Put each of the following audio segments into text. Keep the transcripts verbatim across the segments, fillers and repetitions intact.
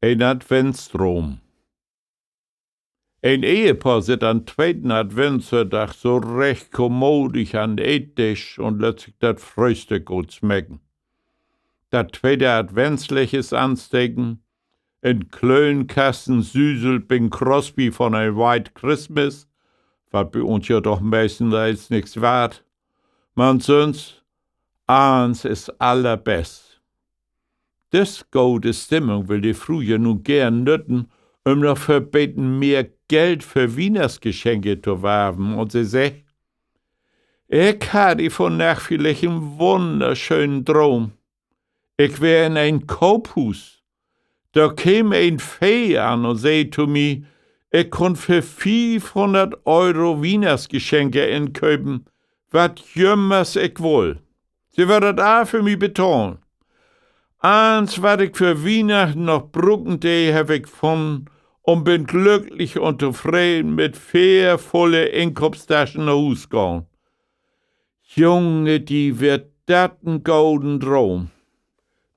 Een Adventsdroom. Een Ehepaar sitt an'n tweten Adventssönndag so recht kommodig an'n Eetdisch un lett sik dat Fröhstück goot smecken. Dat tweete Adventslicht is ansteken. In'n Klöönkassen süselt Bing Crosby von en White Christmas, wat bi uns ja doch meistens nix warrt. Man sünst, allens is allerbest. Düsse gode Stimmung will de Fru ja nu geern nütten, üm noch 'n beten mehr Geld för Wiehnachtsgeschenke to warven, un se seggt: Ik harr vunnacht villicht en wunnerschönen Droom. Ik weer in en Koophuus. Dor keem en Fee an un see to mi, ik kunn för fiefhunnert Euro Wiehnachtsgeschenke inköpen, wat jümmers ik wull. Se wöör dat all för mi betahlen. Allens, wat ik för Wiehnachten noch bruken dee, heff ik funnen un bün glücklich un tofreden mit veer vulle Inkoopstaschen na Huus gahn. Junge, di, weer dat en goden Droom.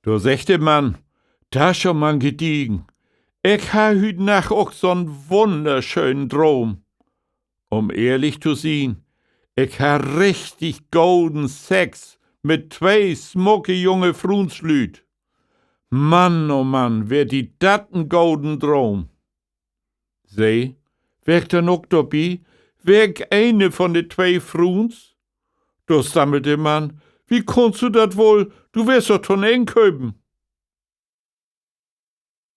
Dor seggt de Mann: Dat is man gediegen. Ik harr hüüt Nacht ok so'n wunnerschönen Droom. Üm ehrlich to sien, ik harr richtig goden Sex mit twee smucke junge Fruenslüüd. Mann, o Mann, weer di dat en goden Droom. Se: Weer ik denn ok dorbi? Weer ik eene von de twee Fruens? Dor stammelt de Mann: Wie kunnst du dat woll? Du weerst doch to'n Inköpen.